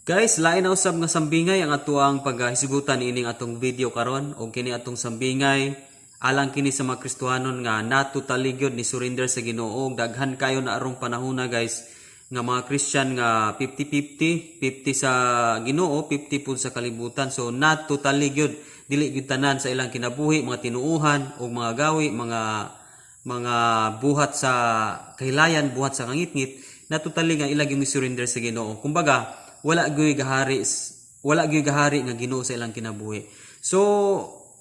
Guys, lain na usab nga sambingay ang atuang paghisgutan ining atong video karon, og kini atong sambingay alang kini sa mga Kristohanon nga na totally gyud ni surrender sa Ginoo. Daghan kayo na arong panahona, guys, nga mga Christian nga 50-50, 50 sa Ginoo, 50 pud sa kalibutan. So not totally gyud, dili gyud tanan sa ilang kinabuhi, mga tinuuhan o mga gawi, mga buhat sa kahilayan, buhat sa kangitngit, na totally nga ila gyud surrender sa Ginoo. Kumbaga, wala gyud gahari nga Ginoo sa ilang kinabuhi. So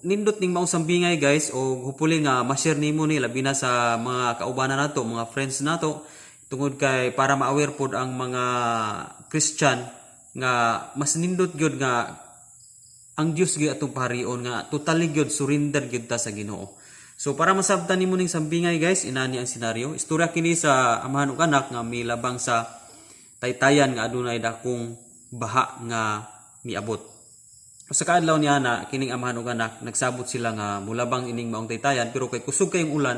nindot ning maong sambingay, guys, o hopefully nga ma-share nimo ni, labi na sa mga kaubanan nato, mga friends nato, tungod kay para ma-aware pod ang mga Christian nga mas nindot gyud nga ang Dios gyud atong paharion, nga totally gyud surrender gyud ta sa Ginoo. So para masabtan nimo ning sambingay, guys, inani ang senaryo. Istorya kini sa amahan ug anak nga milabang sa taytayan nga adunay dakong baha nga miabot. Sa kaadlaw niya na kining amahan ug anak, nagsabot sila nga mulabang ining maong taytayan, pero kay kusog kayong ulan,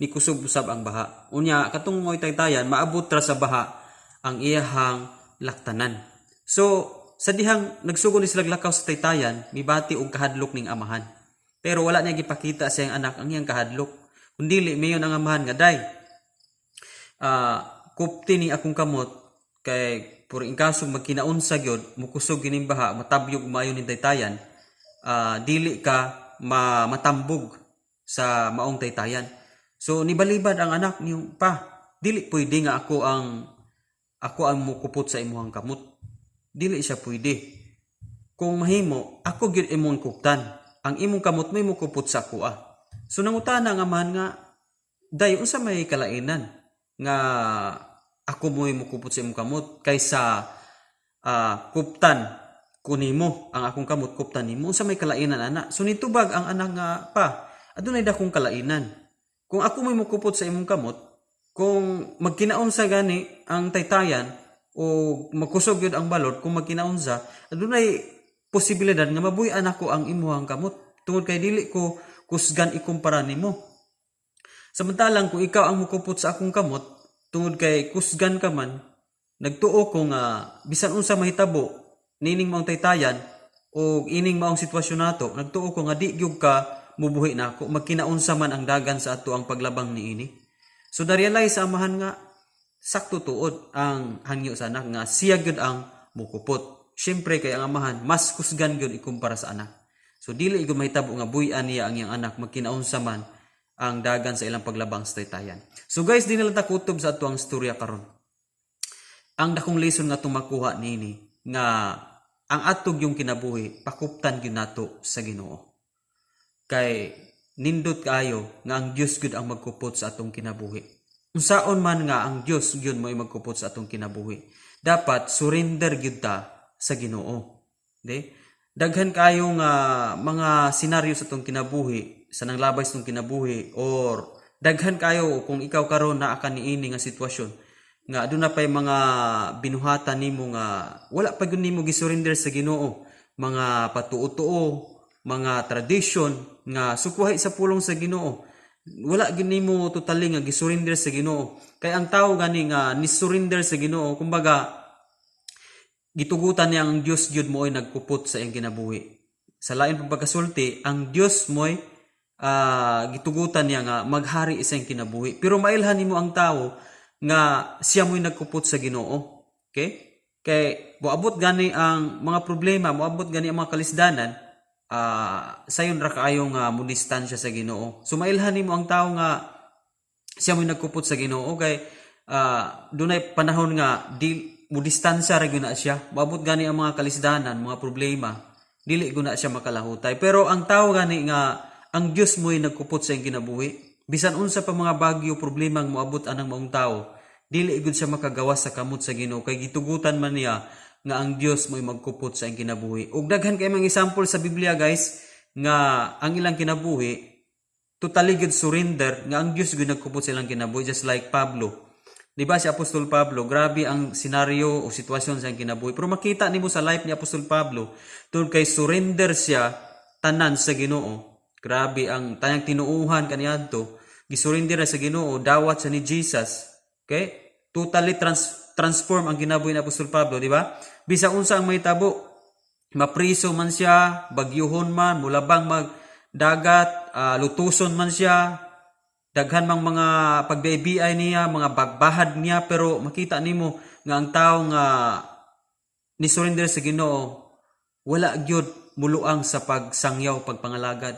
ni kusog usab ang baha. Unya katong mao'y taytayan, maabot ra sa baha ang iyahang laktanan. So sa dihang nagsugod ni sila lakaw sa taytayan, mibati og kahadlok ning amahan. Pero wala niya gipakita sa iyang anak ang iyang kahadlok. Kun dili, mayon ang amahan nga, "Day, kupti ni akong kamot kay puro in kaso magkinaunsa gyud, mukusog gining baha, matabyog maayo ning taytayan, dili ka matambog sa maong taytayan." So nibalibad ang anak niyo, "Pa, dili pwede nga ako ang mukupot sa imuhang kamot. Dili siya pwede. Kung mahimo, ako gyud imong kuptan. Ang imong kamot may mukupot sa ako ah." So nangutana ang amahan nga, "Day, unsa may kalainan nga ako mo'y mukupot sa imong kamot kaysa kuptan ko nimo ang akong kamot, kuptan nimo? Unsa may kalainan ana?" So nitubag ang anak nga, "Pa, adunay dakong kalainan. Kung ako mo'y mukupot sa imong kamot, kung magkinaunsa gani ang taytayan o magkusog gyud ang balod, kung magkinaunsa, adunay posibilidad nga mabuy-an ako ang imuhang kamot tungod kay dili ko kusgan ikumpara nimo. Samantalang kung ikaw ang mukupot sa akong kamot, tungod kay kusgan ka man, nagtuo ko nga bisan unsa mahitabo nining maong taytayan o ining maong sitwasyon nato, nagtuo ko nga di gyud ka mubuhi nako magkinaunsa man ang dagan sa ato ang paglabang niini." So na-realize sa amahan nga sakto tuod ang hangyo sa anak nga siya gyud ang mukupot. Siyempre kay ang amahan mas kusgan gyud ikumpara sa anak. So dili gyud mahitabo nga buy-an niya ang iyang anak magkinaunsa man ang dagan sa ilang paglabang sa taytayan. So guys, di na lang ta kutob sa ato ang storya karon. Ang dakong lesson nga atong makuha niini nga ang atog yung kinabuhi pakuptan gyud nato sa Ginoo. Kay nindot kaayo nga ang Dios gyud ang magkupot sa atong kinabuhi. Unsaon man nga ang Dios gyud mo'y magkupot sa atong kinabuhi, dapat surrender gyud ta sa Ginoo. Di? Daghan kayo nga mga senaryo sa atong kinabuhi, sa nanglabay sa atong kinabuhi, or daghan kayo kung ikaw karon naa ka niini nga sitwasyon nga aduna pay mga binuhatan nimo nga wala pa gyud nimo gisurrender sa Ginoo, mga patuo-tuo, mga tradition nga sukwahi sa pulong sa Ginoo, wala gyud nimo totally nga gisurrender sa Ginoo. Kay ang tao gani nga ni surrender sa Ginoo, kumbaga gitugutan niya ang Dios gyud mo'y nagkupot sa iyang kinabuhi. Sa lain pang pagkasulti, ang Dios mo'y gitugutan niya nga maghari sa iyang kinabuhi. Pero mailhan nimo ang tao nga siya mo'y nagkupot sa Ginoo. Okay? Kay moabot gani ang mga problema, moabot gani ang mga kalisdanan, sayon ra kaayo nga mudistansya sa Ginoo. So mailhan nimo ang tao nga siya mo'y nagkupot sa Ginoo kay dunay panahon nga di mudistansya ra gyud na siya. Moabot gani ang mga kalisdanan, mga problema, dili gyud na siya makalahutay. Pero ang tao gani nga ang Dios mo'y nagkupot sa iyang kinabuhi, bisan unsa pa mga bagyo, problema ang moabot anang maong tao, dili gyud siya makagawas sa kamot sa Ginoo kay gitugutan man niya nga ang Dios mo'y magkupot sa iyang kinabuhi. Ug daghan kay mga example sa Biblia, guys, nga ang ilang kinabuhi totally gyud surrender nga ang Dios gyud nagkupot sa ilang kinabuhi, just like Pablo. Di ba si Apostol Pablo, grabe ang senaryo o sitwasyon sa iyang kinabuhi. Pero makita nimo sa life ni Apostol Pablo, tungod kay surrender siya tanan sa Ginoo. Grabe ang tanyang tinuuhan kaniadto, gisurrender na sa Ginoo, dawat sa ni Jesus. Okay? Totally trans transform ang kinabuhi ni Apostol Pablo, di ba? Bisag unsa ang mahitabo, mapriso man siya, bagyuhon man, mulabang mag dagat, lutuson man siya, daghan mang mga pagbiay niya, mga bagbahad niya, pero makita nimo nga ang tao nga ni surrender sa Ginoo wala gyud muluang sa pagsangyaw, pagpangalagad,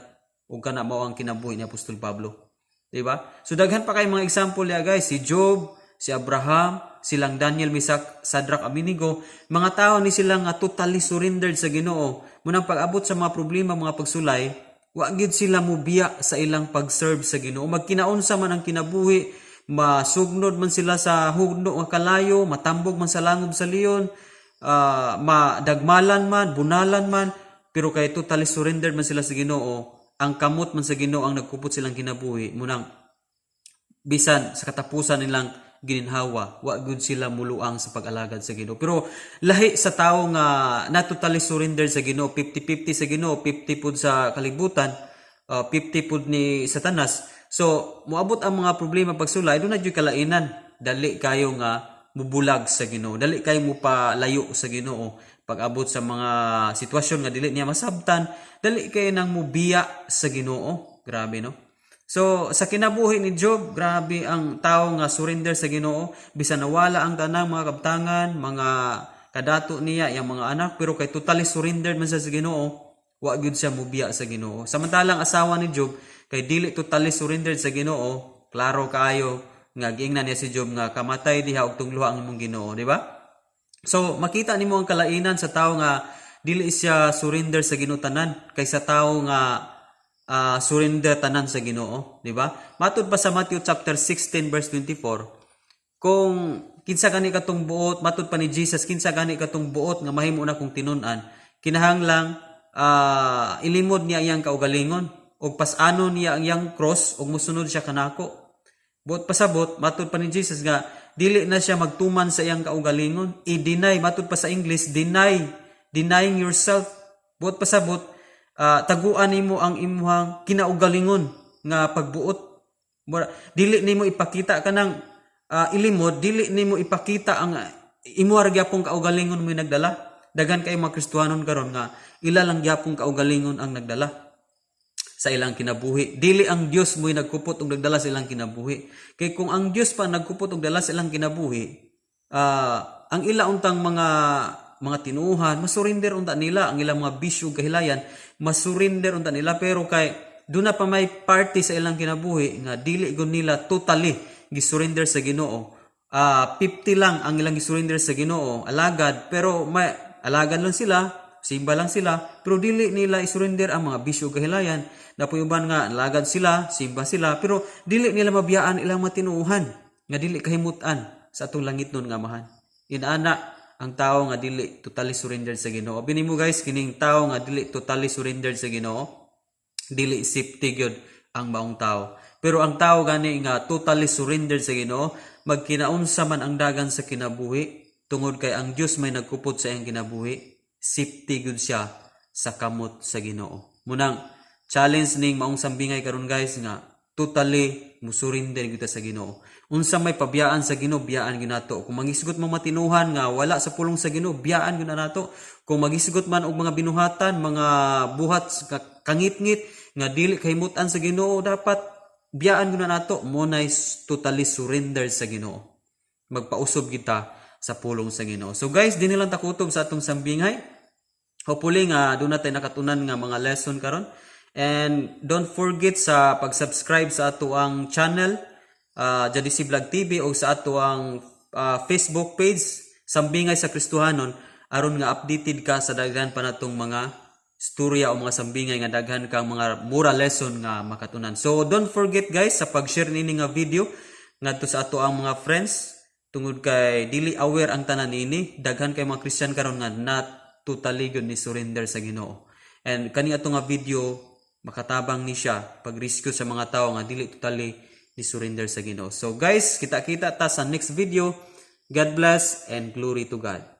ug kana mao ang kinabuhi ni Apostol Pablo. Di ba? So daghan pa kay mga example ya, guys, si Job, si Abraham, silang Daniel, Misak, Sadrach, Abednego, mga tao ni sila nga totally surrendered sa Ginoo. Munang pag-abot sa mga problema, mga pagsulay, wa gyud sila mubiya sa ilang pag-serve sa Ginoo. Magkinaunsa man ang kinabuhi, masugnod man sila sa hugno nga kalayo, matambog man sa langob sa leon, madagmalan man, bunalan man, pero kay totally surrendered man sila sa Ginoo, ang kamot man sa Ginoo ang nagkupot silang kinabuhi, munang bisan sa katapusan nilang gininhawa, wa gud sila muluang sa pag-alagad sa Ginoo. Pero lahi sa tao nga na totally surrender sa Ginoo, 50-50 sa Ginoo, 50 pud sa kalibutan, 50 pud ni Satanas. So moabot ang mga problema, pagsulay, duna jud kalainan. Dali kayo nga mubulag sa Ginoo. Dali kayo mo palayo sa Ginoo. Pag-abot sa mga sitwasyon nga dili niya masabtan, dali kayo nang mubiya sa Ginoo. Grabe, no? So sa kinabuhi ni Job, grabe ang tao nga surrender sa Ginoo, bisan nawala ang tanang mga kabtangan, mga kadato niya, iyang mga anak, pero kay totally surrendered man siya sa Ginoo, wa gyud siya mubiya sa Ginoo. Samantalang asawa ni Job kay dili totally surrendered sa Ginoo, klaro kaayo nga giingnan niya si Job nga kamatay diha og tungluha ang imong Ginoo, di ba? So makita nimo ang kalainan sa tao nga dili siya surrender sa Ginoo tanan kaysa tao nga surrender tanan sa Ginoo, di ba? Matud pa sa Matthew chapter 16 verse 24, kung kinsa gani katong buot, matud pa ni Jesus, kinsa gani katong buot nga mahimo na kong tinun-an, kinahanglang ilimod niya iyang kaugalingon ug pas-anon niya ang iyang cross ug musunod siya kanako. Buot pasabot, matud pa ni Jesus nga dili na siya magtuman sa iyang kaugalingon, i-deny, matud pa sa English, deny, denying yourself. Buot pasabot, taguan nimo ang imuhang kinaugalingon nga pagbuot. Dili nimo ipakita kanang ilimod, dili nimo ipakita ang imo ra gyapong kaugalingon mo nagdala. Daghan kay mga Kristohanon karon nga ila lang gyapong kaugalingon ang nagdala sa ilang kinabuhi. Dili ang Dios mo'y nagkupot og nagdala sa ilang kinabuhi. Kay kung ang Dios pa nagkupot og dala sa ilang kinabuhi, ang ila untang mga tinuohan, masurrender unta nila ang ilang mga bisyo ug kahilayan, masurrender unta nila, pero kay duna pa may party sa ilang kinabuhi nga dili gud nila totally gisurrender sa Ginoo. 50 lang ang ilang gisurrender sa Ginoo, alagad, pero may alagad lang sila, simba lang sila, pero dili nila isurrender ang mga bisyo ug kahilayan. Napoy uban nga alagad sila, simba sila, pero dili nila mabiyaan ilang matinuohan nga dili kahimutan sa atong langitnon nga Amahan. Inana ang tao nga dili totally surrendered sa Ginoo. Abi nimo, guys, kining tao nga dili totally surrendered sa Ginoo, dili safety gyud ang maong tao. Pero ang tao gani nga totally surrendered sa Ginoo, magkinaunsa man ang dagan sa kinabuhi, tungod kay ang Dios may nagkupot sa iyang kinabuhi, safety gyud siya sa kamot sa Ginoo. Munang challenge ning maong sambingay karon, guys, nga totally musurrender gyud ta sa Ginoo. Unsa may pabiyaan sa Ginoo, biyaan gyud nato. Kung mangisgot mo matinuhan nga wala sa pulong sa Ginoo, biyaan gyud na nato. Kung magisgot man og mga binuhatan, mga buhat kangitngit nga dili kahimutan sa Ginoo, dapat biyaan gyud na nato. Mo nay totally surrender sa Ginoo. Magpausob kita sa pulong sa Ginoo. So guys, dinhi lang ta kutob sa atong sambingay. Hopefully nga duna tay nakatunan nga mga lesson karon. And don't forget sa pag-subscribe sa ato ang channel, Jadisi Vlog TV, o sa ato ang Facebook page, Sambingay sa Kristohanon, aron nga updated ka sa daghan pa natong mga storya o mga sambingay nga daghan kang mga mura lesson nga makatunan. So don't forget, guys, sa pag-share nini nga video ngadto sa ato ang mga friends tungod kay dili aware ang tanan nini. Daghan kay mga Christian karon nga not totally gyud ni surrender sa Ginoo. And kani ato nga video makatabang ni siya pag-rescue sa mga tao nga dili totally ni surrender sa Ginoo. So guys, kita-kita ta sa next video. God bless and glory to God.